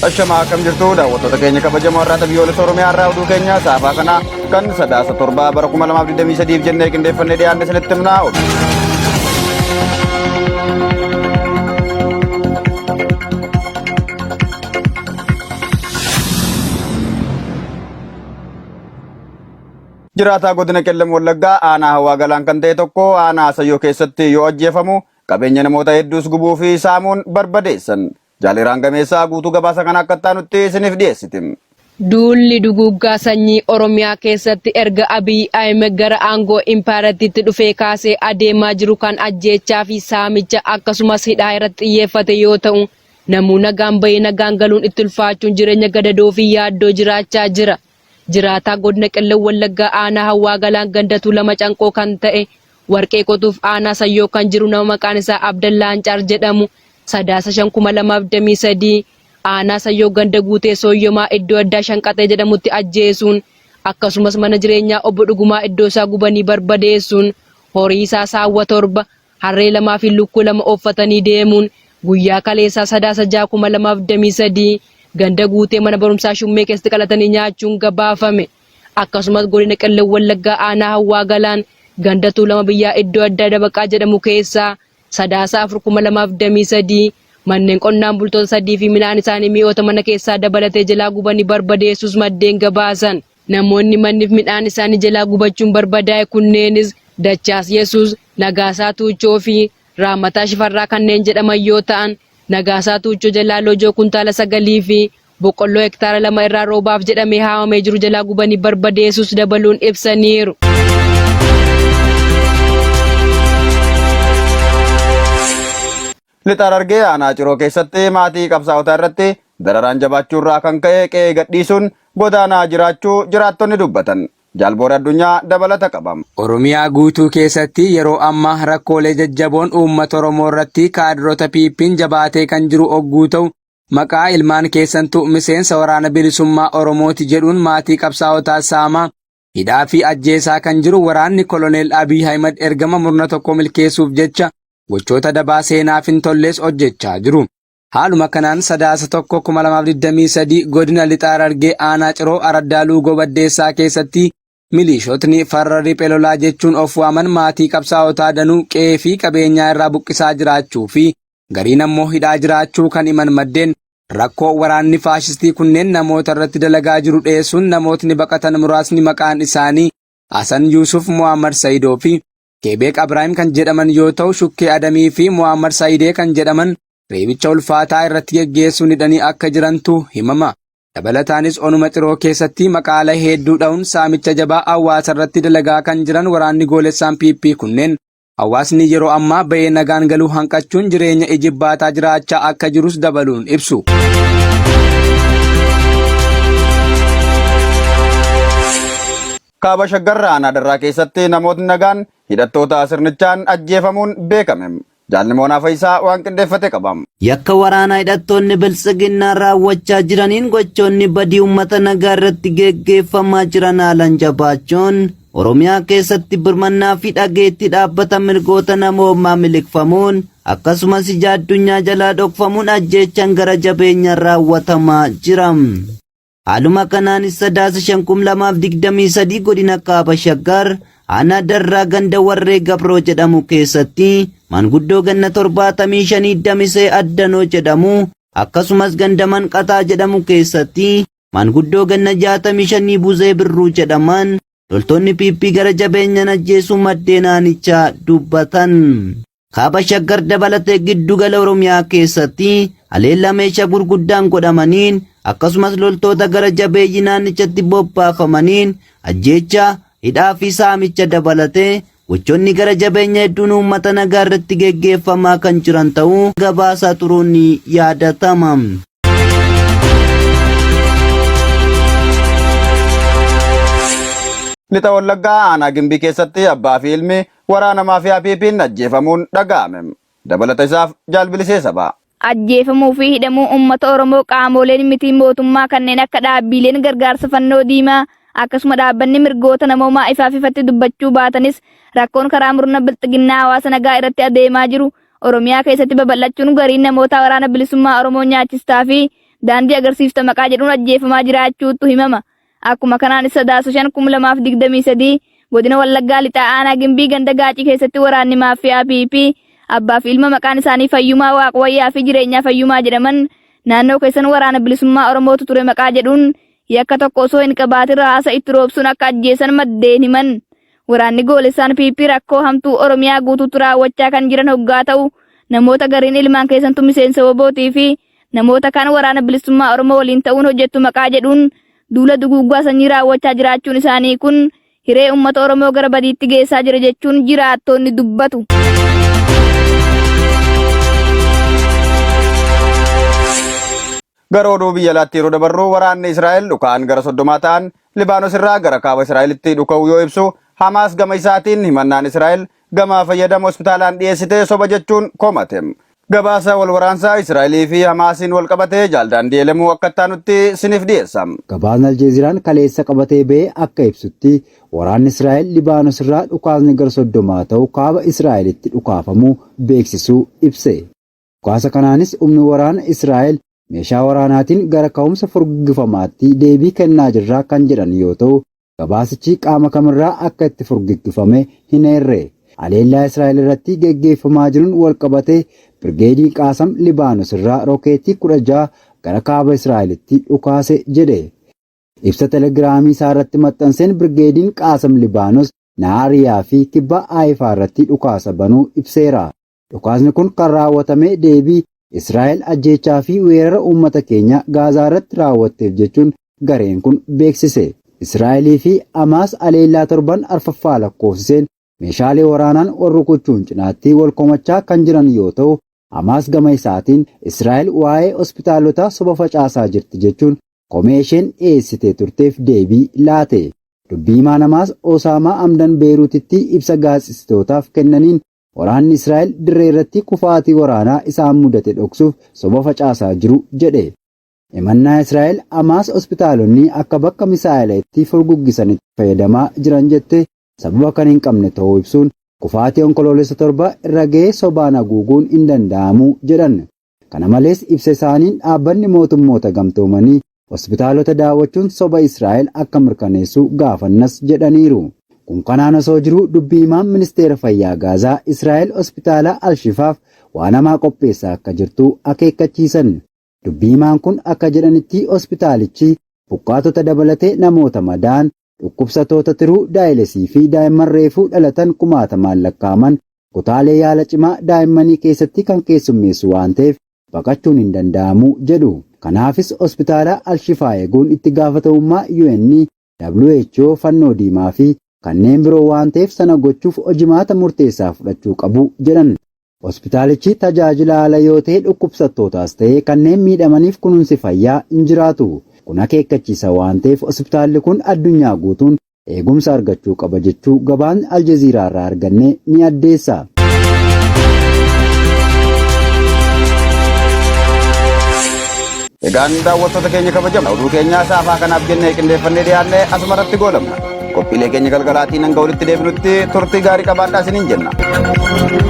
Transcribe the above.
Ashamaa akkam jirtu daawwattoota keenya kabajamoo har'aata biyyoolessa Oromiyaa irraa oduu keenya saafaa kana kan sadaasa torbaa bara 2023 jennee qindeeffannee dhiyaanne isinitti himna. Jiraataa godina Qellem Wallaggaa aanaa Hawaa Galaan kan ta'e tokko aanaa Asayyoo keessatti yoo ajjeefamu qabeenya namoota hedduus gubuu fi saamuun barbadeessan. Jaaliraan Gameessaa guutuu gabaasa kana akka itti isiniif dhiyeessiti. Duulli duguuggaa sanyii Oromiyaa keessatti erga Abiy Ahimed gara aangoo impaayeraatti dhufee kaasee adeemaa jiru kan ajjeechaa fi saamicha akkasumas hidhaa irratti xiyyeeffate yoo ta'u, namuu nagaan bahee nagaan galuun itti ulfaachuun jireenya gadadoo fi yaaddoo jiraachaa jira. Jiraataa godina Qellem Wallaggaa aanaa Hawwaa Galaan ganda Tuulama Canqoo kan ta'e warqee qotuuf aanaa Sayyoo kan jiru nama maqaan isaa Abdallaa Ancaar jedhamu Sadaasa 5,2023 aanaa Sayyoo ganda Guutee Sooyyomaa iddoo addaa Shanqaxee jedhamutti ajjeesuun akkasumas mana jireenyaa obbo Dhugumaa iddoo isaa gubanii barbadeessuun horii isaa saawwa torba harree lamaa fi lukkuu lama ooffatanii deemuun guyyaa kaleessaa Sadaasa 6,2023 ganda Guutee mana barumsaa Shummee keessatti qalatanii nyaachuun gabaafame. Akkasumas godina Qellem Wallaggaa aanaa Hawwaa Galaan ganda Tuulama biyyaa iddoo addaa Dabaqaa jedhamu keessaa Sadaasa 4,2023 manneen qonnaan bultoota sadii fi midhaan isaanii mi'oota mana keessaa dabalatee jalaa gubanii barbadeessuus maddeen gabaasan. Namoonni manniif midhaan isaanii jalaa gubachuun barbadaa'e kunneenis Dachaas Yesuus, Nagaasaa Tuuchoo fi Raamataa Shifarraa kanneen jedhaman yoo ta'an, Nagaasaa Tuuchoo jalaa loojoo kuntaala 9 fi boqqolloo hektaara 2 irraa roobaaf jedhamee haamamee jiru jalaa gubanii barbadeessuus dabaluun ibsaniiru. Lixa Harargee aanaa Ciroo keessatti maatii qabsaa'otaa irratti dararaan jabaachuu irraa kan ka'e qe'ee gadhiisuun godaanaa jiraachuu jiraattonni dubbatan. Jaalboora Addunyaa dabalata qaba. Oromiyaa guutuu keessatti yeroo ammaa rakkoolee jajjaboon uummata Oromoo irratti kaadiroota PP'n jabaatee kan jiru ogguu ta'u, maqaa ilmaan keessantu miseensa waraana bilisummaa Oromooti jedhuun maatii qabsaa'otaa saamaa, hidhaa fi ajjeesaa kan jiru waraanni Koloneel Abiy Ahimad ergama murna tokko milkeessuuf jecha gochoota dabaa seenaaf hin tolles hojjechaa jiru. Haaluma kanaan Sadaasa 1, 2023 godina Lixa Harargee aanaa Ciroo araddaa Luugoo Baddeessaa keessatti miliishotni farra riphee lolaa jechuun of waaman maatii qabsaa'otaa danuu qe'ee fi qabeenyaa irraa buqqisaa jiraachuu fi gariin ammoo hidhaa jiraachuu kan himan maddeen, rakkoo waraanni faashistii kunneen namoota irratti dalagaa jiru dheessuun namootni baqatan muraasni maqaan isaanii Hasan Yuusuf Mohaammed Sayidoo fi Keebeek Abraahim kan jedhaman yoo ta'u, Shukkee Adamii fi Mohaammed Sayidee kan jedhaman reebicha ulfaataa irratti geggeessuun hidhanii akka jirantu himama. Dabalataanis onuma Ciroo keessatti maqaala hedduu dha'uun saamicha jabaa hawaasa irratti dalagaa kan jiran waraanni goolessaan PP kunneen hawaasni yeroo ammaa ba'ee nagaan galuu hanqachuun jireenya ijibbaataa jiraachaa akka jirus dabaluun ibsu. Kaaba Shaggar aanaa Darraa keessatti namootni nagaan hidhattoota sirnichaan ajjeefamuun beekame. Jaalni Moonaa Fayisaa waan qindeeffate qaba. Yakka waraanaa hidhattoonni Biltsiginnaa raawwachaa jiraniin gochoonni badii uummata nagaa irratti geggeeffamaa jiran haalan jabaachuun Oromiyaa keessatti birmannaa fi dhageettii dhaabbata mirgoota namoomaa miliqfamuun akkasumas ija addunyaa jalaa dhokfamuun ajjeechaan gara jabeenyaan raawwatamaa jira. Haaluma kanaanis Sadaasa 5,2023 godina Kaaba Shaggar aanaa Darraa ganda Warree Gabroo jedhamu keessatti maanguddoo ganna 75 Damisee Addanoo jedhamu akkasumas ganda Manqataa jedhamu keessatti maanguddoo ganna 65 Buzee Birruu jedhaman loltoonni PP gara jabeenyaan ajjeesuu maddeen aanichaa dubbatan. Kaaba Shaggar dabalatee giddugala Oromiyaa keessatti haleellaa meeshaa gurguddaan godhamaniin akkasumas loltoota gara jabeeyyii naannichatti bobbaafamaniin ajjeechaa, hidhaa fi saamicha dabalatee gochoonni gara jabeenya hedduun uummata nagaa irratti geggeeffamaa kan jiran ta'uu gabaasaa turuun ni yaadatama. Lixa Wallaggaa aanaa Gimbii keessatti abbaa fi ilmi waraana maafiyaa PP'n ajjeefamuun dhaga'ame. Dabalata isaaf Jaalbilisee Sabaa. Ajjeefamuu fi hidhamuu uummata Oromoo qaamooleen miti mootummaa kanneen akka dhaabbiileen gargaarsa fannoo diimaa akkasuma dhaabbanni mirgoota namoomaa ifaaf ifatti dubbachuu baatanis rakkoon karaa murna bilxiginnaa hawaasa nagaa irratti adeemaa jiru Oromiyaa keessatti babal'achuun gariin namootaa waraana bilisummaa Oromoo nyaachistaa fi daandii agarsiifta maqaa jedhuun ajjeefamaa jiraachuutu himama. Akkuma kanaanis Sadaasa 5, 2023 godina Wallaggaa Lixaa aanaa Gimbii ganda Gaacii keessatti waraanni maaffiyaa PP abbaa fi ilma maqaan isaanii Fayyumaa Waaqwayyaa fi Jireenyaa Fayyumaa jedhaman naannoo keessan waraana bilisummaa Oromootu ture maqaa jedhuun yakka tokko osoo hin qabaatin rasaasa itti roobsuun akka ajjeesan maddeen himan. Waraanni goolessaan PP rakkoo hamtuu Oromiyaa guutuutti raawwachaa kan jiran hoggaa ta'u namoota gariin ilmaan keessantu miseensa WBOtii fi namoota kaan waraana bilisummaa Oromoo waliin ta'uun hojjettu maqaa jedhuun duula duguuggaa sanyii raawwachaa jiraachuun isaanii kun hiree uummata Oromoo gara badiitti geessaa jira jechuun jiraattonni dubbatu. Gara oduu biyya alaatti yeroo dabarru waraanni Israa'el dhuka'aan gara 30 ta'an Libaanos irraa gara kaaba Israa'elitti dhuka'uu yoo ibsu Hamaas gama isaatiin himannaan Israa'el gama fayyadama hospitaalaan dhiyeessite soba jechuun komate. Gabaasa wal waraansaa Israa'elii fi Hamaasiin wal qabate Jaal Daandii Elemuu akka itti aanutti siniif dhiyeessa. Gabaasni Aljeeziraan kaleessa qabatee ba'e akka ibsutti, waraanni Israa'el Libaanos irraa dhukaasni gara 30 ta'u kaaba Israa'elitti dhukaafamuu beeksisuu ibse. Dhukaasa kanaanis humni waraana Israa'el meeshaa waraanaatiin gara ka'umsa furguggifamaatti deebii kennaa jirra kan jedhan yoo ta'u, gabaasichi qaama kamirraa akka itti furguggifame hin eerre. Haleellaa Israa'el irratti geggeeffamaa jiruun walqabatee Birgeediin Qaasam Libaanos irraa rokeettii 16 gara kaaba Israa'elitti dhukaase jedhe. Ibsa Telegiraamii isaa irratti maxxanseen Birgeediin Qaasam Libaanos Nahaariyaa fi kibba Haayifaa irratti dhukaasa banuu ibseera. Dhukaasni kun kan raawwatame deebii Israa'el ajjeechaa fi weerara uummata keenya Gaazaa irratti raawwatteef jechuun gareen kun beeksise. Israa'elii fi Hamaas haleellaa torban arfaffaa lakkoofsiseen meeshaalee waraanaan wal rukuchuun cinaatti wal komachaa kan jiran yoo ta'u, Hamaas gama isaatiin Israa'el waa'ee hospitaalotaa soba facaasaa jirti jechuun komee isheen dhiyeessitee turteef deebii laate. Dubbii himaan Hamaas Osaamaa Hamdan Beeruutitti ibsa gaazexessitootaaf kennaniin Waraanni Israa'el dirree irratti kufaatii waraanaa isaan mudate dhoksuuf soba facaasaa jiru jedhe. Himannaa Israa'el Hamaas hospitaalonni akka bakka misaa'ela itti furguggisanitti fayyadamaa jiran jette sababa kan hin qabne ta'uu ibsuun kufaatii Onkoloolessa 7 irra ga'e sobaan haguuguun hin danda'amu jedhan. Kana malees ibsa isaaniin dhaabbanni mootummoota gamtoomanii hospitaalota daawwachuun soba Israa'el akka mirkaneessu gaafannas jedhaniiru. Kun kanaan osoo jiruu dubbii himaan ministeera fayyaa Gaazaa Israa'el hospitaala Al-Shifaaf waan hamaa qopheessaa akka jirtu akeekkachiisan. Dubbii himaan kun akka jedhanitti hospitaalichi buqqaatota dabalatee namoota madaa'an, dhukkubsattoota tiruu daayilesii fi daa'imman reefuu dhalatan kumaatamaan lakkaa'aman kutaalee yaala cimaa daa'immanii keessatti kan keessummeessu waan ta'eef baqachuun hin danda'amu jedhu. Kanaafis hospitaala Al-Shifaa eeguun itti gaafatamummaa UN, WHO, Fannoo Diimaa fi kanneen biroo waan ta'eef sana gochuuf hojimaata murteessaa fudhachuu qabu jedhan. Hospitaalichi tajaajila ala yoo ta'e dhukkubsattootaas ta'e kanneen miidhamaniif kunuunsi fayyaa hin jiraatu. Kun akeekkachiisa waan ta'eef hospitaalli kun addunyaa guutuun eegumsa argachuu qaba jechuu gabaasni Aljaziiraa irraa arganne ni addeessa. Egaan daawwattoota keenya kabajama oduu keenyaa saafaa kanaaf jennee qindeeffannee dhiyaanne asuma irratti goolabna. Qophiilee keenya galgalaatiin hanga walitti deebinutti turtii gaarii qabaadhaa isiniin jenna.